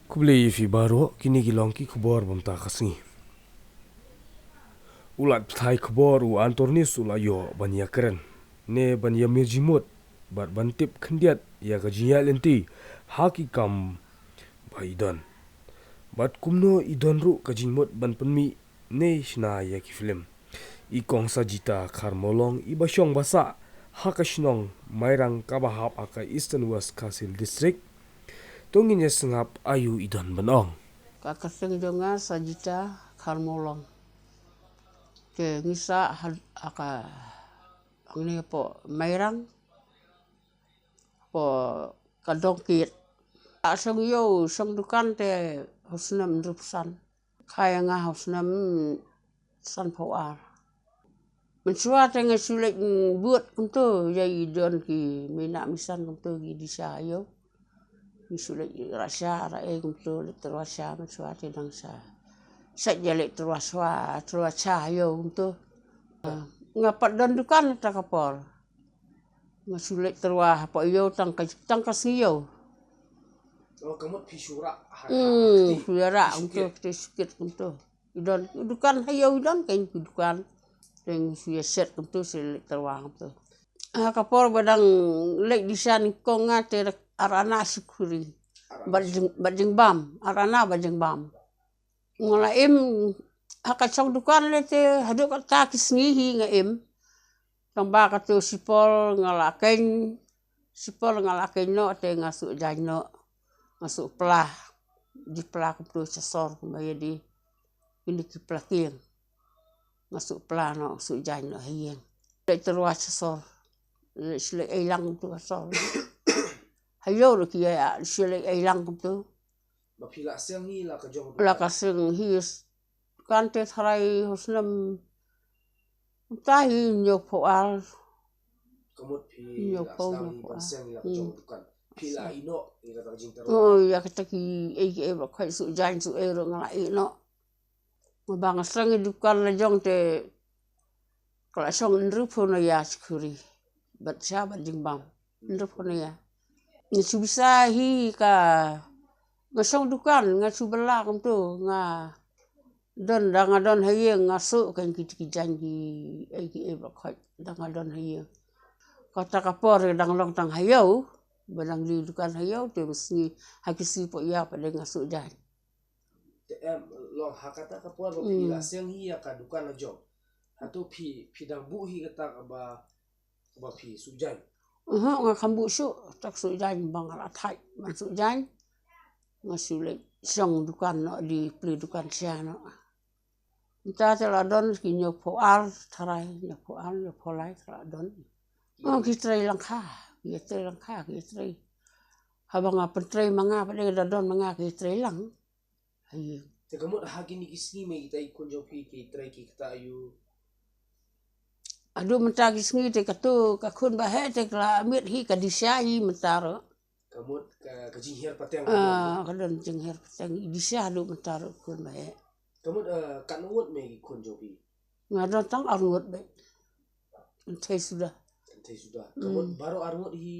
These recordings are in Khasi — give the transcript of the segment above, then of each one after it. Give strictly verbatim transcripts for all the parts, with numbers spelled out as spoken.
Khublei ïa phi baroh, kine ki long ki khubor bynta ka sngi. U lad pathai khubor u Antornis u la ïoh ban ïakren ne ban ïamir jingmut bad ban tip khyndiat ïa ka jingïaid lynti ha ki kam ba i don, bad kumno i don ruh ka jingmut ban pynmih ne shna ïa ki film. I Kong Sajita Kharmawlong, i ba shong ba sah ha ka shnong Mairang kaba hap ha ka Eastern West Khasi Hills District. To ngin ïa sngap aïu i don ban ong. Ka kyrteng jong nga Sajita Kharmawlong. Te ngi sah ha, ha ka, hangne hapoh Mairang, hapoh ka Dongkit. Ka shong ïew, shong dukan te ha u snem hynriewphew san. Kha ïa nga ha u snem sanphew ar. Mynshuwa te nga shu leit, mm, bud kumto, ïa i don ki mei nah mei san kumto ki disa ïew. Ngi shu leit rah sha rah ei kumto, leit tyrwa sha, mynshuwa te dang sha. Sait ïa leit tyrwa sha, tyrwa sha ïew kumto. Nga pat don dukan ta ka por. Nga shu leit tyrwa hapoh ïew tang ka, tang ka sngi ïew. Oh, ka mut phi shu rah ha, ha, hmm, ha kti, shu ïa rah, phi shu kumto, kit, kti shu kit kumto. I don dukan ha ïew, i don kein ki dukan. Te ngi shu ïa set kumto, shu leit tyrwa kumto. Ha ka por ba dang leit disa nyngkong nga te ar ana shi khuri. Ar ana. Bad jing, bad jingbam, ar ana bad jingbam. Nga la im ha ka shong dukan lei te haduh katta ki sngi hi nga im. Tang ba kato shipor nga la keiñ, shipor nga la keiñ noh te nga shu jaiñ noh. Nga shu pla, dih pla kumto sha sor kumba ïa dih. Kine ki pla tieng. Nga shu pla noh, shu jaiñ noh ha ïing. Leit tyrwa sha sor. Leit shu leit ei lang kumto ha sor. Ha ïew ruh ki ïa, shu leit ei lang kumto. Ba phi la seng hi la ka jong dukan? La ka seng hi. Dukan te tharai ha u snem mynta hi hynñiewphew ar. Ka mut phi la sdang hi ban seng hi la ka jong dukan. Phi la ïeh noh ïa kata ka jingtyrwa? Oh, ïa kata ki ei ki ei baroh khoit, shu jaiñ shu ei ruh nga la ïeh noh. Ba nga seng hi dukan la jong te ka la shong hynriewphew na ïa shi khuri. Bad sha bad jingbam. Hynriewphew na ïa. Nga shu bisa hi ka, nga shong dukan, nga shu bylla kumto, nga don, da nga don ha ïing, nga shu keiñ kiti ki jaiñ ki ei ki ei baroh khoit, da nga don ha ïing. Kata ka por dang long tang ha ïew, ba dang die dukan ha ïew, te mynsngi ha ki sngi poh ïa pat de nga shu jaiñ. Te em, long ha kata ka por ba phi la seng hi ïa ka dukan la jong. Hato phi, phi dang buh hi kata kaba, kaba phi shu jaiñ? Aha, nga kham buh shuh, kata ka shu jaiñ ba nga la thait ban shu jaiñ. Nga shu leit shong dukan noh, die plie dukan sha noh. Mynta te la don ki hynñiewphew ar tharai, hynñiewphew ar, hynñiewphew lai te la don. Oh, ki trei lyngkha, ki trei lyngkha, ki trei. Haba nga pyntrei ma nga pat de da don ma nga ki trei lang. Ai. Te ka mut ha kine ki sngi me kita ki khun jong phi ki trei ki kata aïu? Haduh mynta ki sngi te kato ka khun ba heh te ka la miet hi, ka disa hi mynta ruh. Ka mut ka, ka jinghiar pateng. Ah, ka don jinghiar pateng. Disa haduh mynta ruh khun ba heh. Ka mut, eh, katno ngut me ki khun jong phi? Nga don tang ar ngut beit. Kynthei suda. Kynthei suda. Ka mut baroh ar ngut hi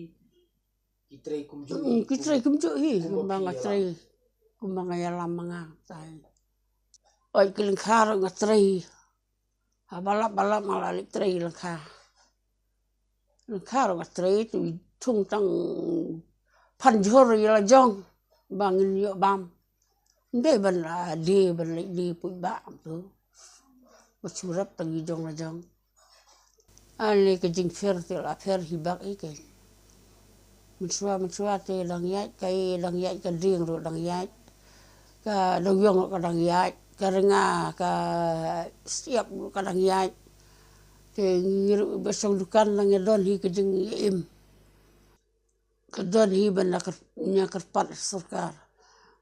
ki trei kumjuh hi, ki trei kumjuh hi, kumba nga trei, kumba nga ïalam ma nga tai. Oi, ki lyngkha ruh nga trei. Ha ba lap ba lap nga la leit trei lyngkha. Lyngkha ruh nga trei, tu i thung tang phan jhur ïa la jong ba ngin ïoh bam. Ym dei ban la die, ban leit die puit ba tu. Ba shu rep tang i jong la jong. Ani ka jingpher te la pher hi bak hi keiñ. Mynshuwa, mynshuwa te dang ïaid, ka i dang ïaid, ka dieng ruh dang ïaid. Ka dewïong ruh ka dang ïaid, ka rnga, ka siap ruh ka dang ïaid. Te ngi ruh ba shong dukan dang ïa don hi ka jingim. Ka don hi ban ïa kyrpad sorkar.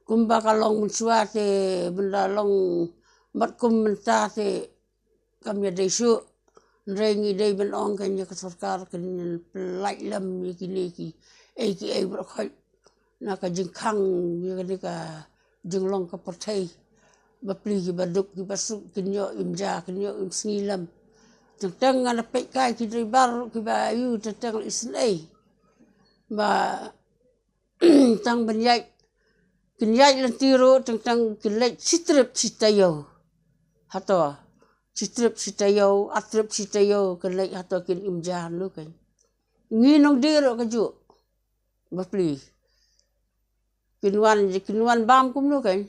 Kumba ka long mynshuwa te ban da long bad kum mynta te kam ïa dei shuh. Hynrei ngi dei ban ong keiñ ïa ka sorkar kan pyllait lem ïa kine ki ei ki ei baroh khoit na ka jingkhang ïa kane ka jinglong ka pyrthei. Bapli ki baduk ki basuk kin ïoh im ja, kin ïoh im sngi lem. Teng teng nga na peit kai ki driver ki ba ïu teng teng la isynei. Ba tang ban ïaid Kin ïaid lynti ruh teng teng kin leit shi trip shi taïew. Hato shi trip shi taïew, ar trip shi taïew kin leit, hato kin im ja hangne kein. Ngi nongdie ruh kajuh. Bapli kin wan, kin wan bam kumno kein.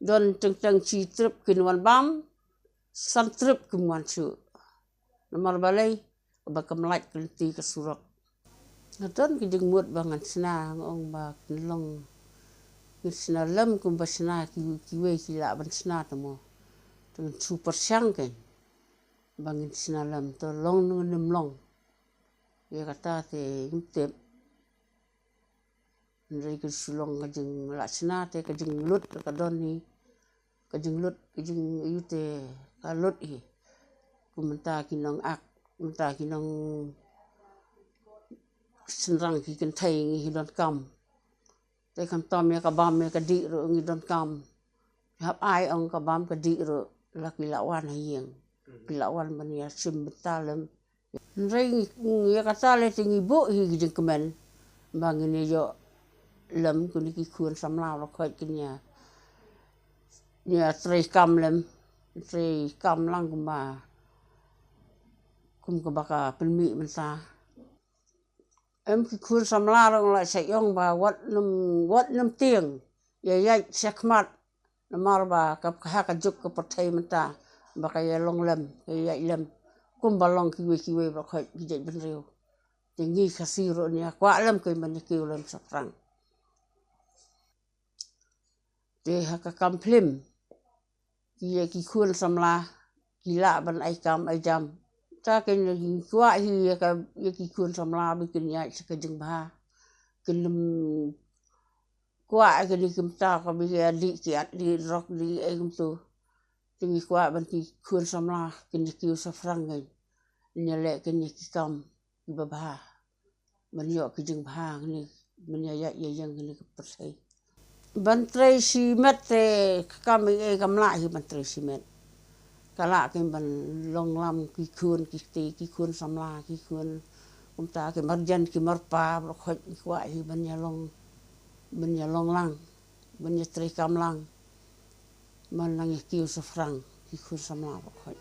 Don teng teng shi trip kin wan bam, san trip kim wan shuh. Namar balei? Ba kam lait ka lynti ka surok. Nga don ka jingmut ba ngan shna, nga ong ba kin long, ngin shna lem kumba shna ki, kiwei ki lah ban shna te mo. Te ngan shu pyrshang kein ba ngin shna lem, te long ne ngim long, ïa kata te ngim tip. Hynrei ka shu long ka jinglah shna te ka jinglut ka don hi. Ka jinglut, ka jing, ïa te ka lut hi. Kum mynta ki nong ak, mynta ki nongshynrang ki kynthei ngi hi donkam. Te khamtam ïa ka bam ïa ka dih ruh ngi donkam. Hap ai ong ka bam ka dih ruh la ki la wan ha ïing. Ki la wan ban ïa shim bynta lem. Hynrei ngi, ïa kata lei te ngi buh hi ki jingkmen ba ngin ïa ïoh lem, kine ki khun samla baroh khoit kin ïa, ïa trei kam lem, trei kam lang kumba, kum kaba ka pynmih mynta. Em, ki khun samla ruh nga la shait ong ba wat nym, wat nym tieng, ïa ïaid shakhmat. Namar ba ka, ha ka juk ka pyrthei mynta ba ka ïa long lem, ka ïa ïaid lem kumba long kiwei kiwei baroh khoit ki jaitbynriew. Te ngi Khasi ruh ngi ïa kwah lem kein ban ïa kiew lem shaphrang. Te ha ka kam phlim, ki ïa ki khun samla ki lah ban ai kam ai jam. Te kein ngi kwah hi ïa ka, ïa ki khun samla ba kin ïaid sha ka jingbha. Kin nym kwah kine ki mynta kaba ïa dih ki at dih drok dih ei kumto. Te ngi kwah ban ki khun samla kin ïa kiew shaphrang kein, kin ïa leh kine ki kam kiba bha, ban ïoh ki jingbha kine, ban ïa ïaid ïa ïeng kine ki pyrthei. Ban trei shimet te ka kam ei ei kam lah hi ban trei shimet. Ka lah kein ban long lang ki khun, ki kti, ki khun samla, ki khun kumta, ki marjan ki marpa baroh khoit ngi kwah hi ban ïa long, ban ïa long lang, ban ïa trei kam lang, ban nang ïa kiew shaphrang ki khun samla baroh khoit.